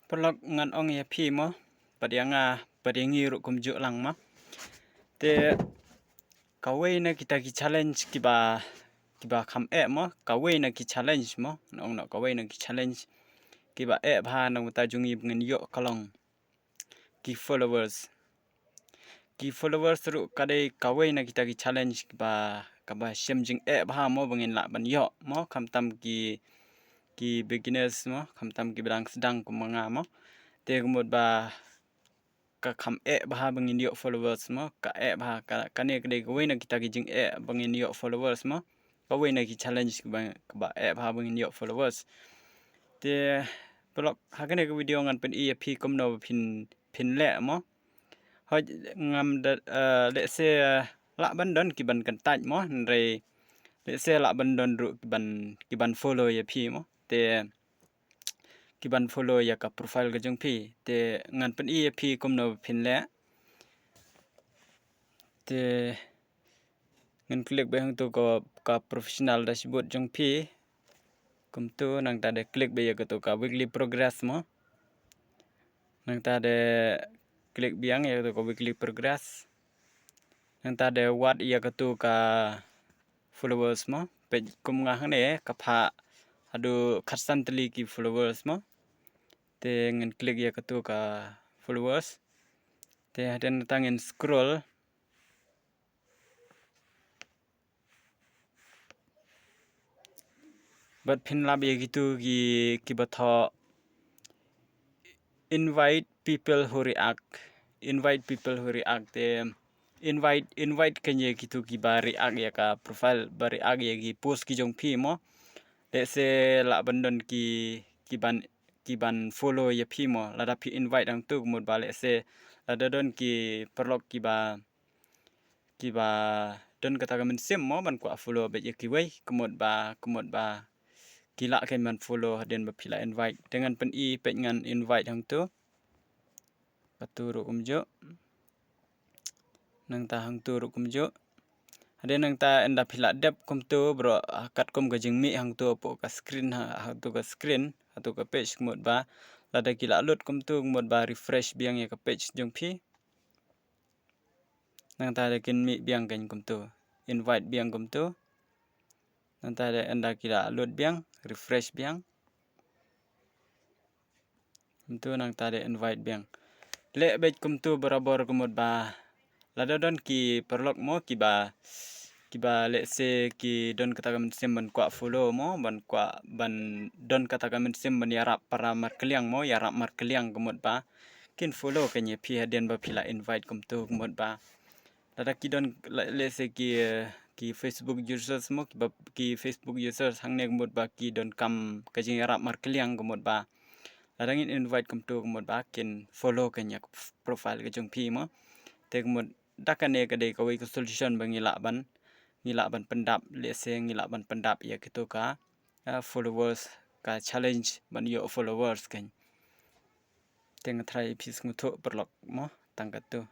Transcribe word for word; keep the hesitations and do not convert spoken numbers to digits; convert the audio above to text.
Paralok, ngan ong ïa phi mo, bad ïa nga, bad ïa ngi ruh kumjuh lang mo. Te kawei na kita ki challenge kiba, kiba kham eh mo, kawei na ki challenge mo, ngan ong noh kawei na ki challenge kiba eh bha na ka bynta jong ngi ba ngin ïoh ka long ki followers. Ki followers ruh ka dei kawei na kita ki challenge kiba, kaba shem jingeh bha mo ba ngin lah ban ïoh mo, khamtam ki, ki beginners mo, khamtam kiba dang sdang kum ma nga mo. Te ka mut ba ka kham eh bha ba ngin ïoh followers mo, ka eh bha, ka, kane ka dei kawei na kita ki jingeh ba ngin ïoh followers mo. Kawei na ki challenge kiba, kaba eh bha ba ngin ïoh followers. Te paralok, ha kane ka video ngan pyni ïa phi kumno ba phin, phin leh mo. Hooid, ngam da, eh, lehse, eh, lah ban don kiban kyntait mo, hynrei lehse lah ban don ruh kiban, kiban follow ïa phi mo. Te kiban follow ïa ka profile ka jong phi. Te ngan pyni ïa phi kumno ba phin leh. Te ngan click beit hangto ka, ka professional dashboard jong phi. Kumto, nangta de click beit ïa kato ka weekly progress mo. Nangta de click biang ïa kato ka weekly progress. Nangta de wad ïa kato ka followers mo. Peit kum nga hangne ka phah haduh khatsan tylli ki followers mo. Te ngan click ïa kato ka followers. Te hadien nangta ngin scroll. Bad phin lap ïa kito ki, kiba thoh invite people who react. Invite people who react. Te invite, invite kane ïa kito kiba react ïa ka profile, ba react ïa ki post ki jong phi mo. Lehse lah ban don ki, kiban, kiban follow ïa phi mo. Lada phi invite hangto, ka mut ba lehse lada don ki paralok kiba, kiba don kata ka mynsiem mo ban kwah follow beit ïa kiwei, ka mut ba, ka mut ba ki lah kein ban follow hadien ba phi la invite. Te ngan pyni, peit ngan invite hangto. Kato ruh kumjuh. Nangta hangto ruh kumjuh. Hadien nangta ynda phi la dep kumto, baroh, ah, katkum ka jingmih hangto hapoh ka screen, ha, hato ka screen, hato ka page, ka mut ba lada ki la lut kumto, ka mut ba refresh biang ïa ka page jong phi. Nangta de kin mih biang kein kumto. Invite biang kumto. Nangta de ynda ki la lut biang, refresh biang. Kumto, nangta de invite biang. Leh beit kumto barabor, ka mut ba lada don ki paralok mo kiba, kiba lehse ki don kata ka mynsiem ban kwah follow mo, ban kwah, ban don kata ka mynsiem ban ïarap para markylliang mo, ïarap markylliang, ka mut ba kin follow kein ïa phi hadien ba phi la invite kumto, ka mut ba lada ki don, le-, lehse ki, eh, ki Facebook users mo, kiba, ki Facebook users hangne, ka mut ba ki donkam ka jingïarap markylliang, ka mut ba lada ngin invite kumto, ka mut ba kin follow kein ïa ka profile ka jong phi mo. Te ka mut da kane ka dei kawei ka solution ba ngi lah ban, ngi lah ban pyndap, lehse ngi lah ban pyndap ïa kito ka, ah, followers, ka challenge ban ïoh followers kein. Te nga tharai phi sngewthuh paralok mo, tang katto.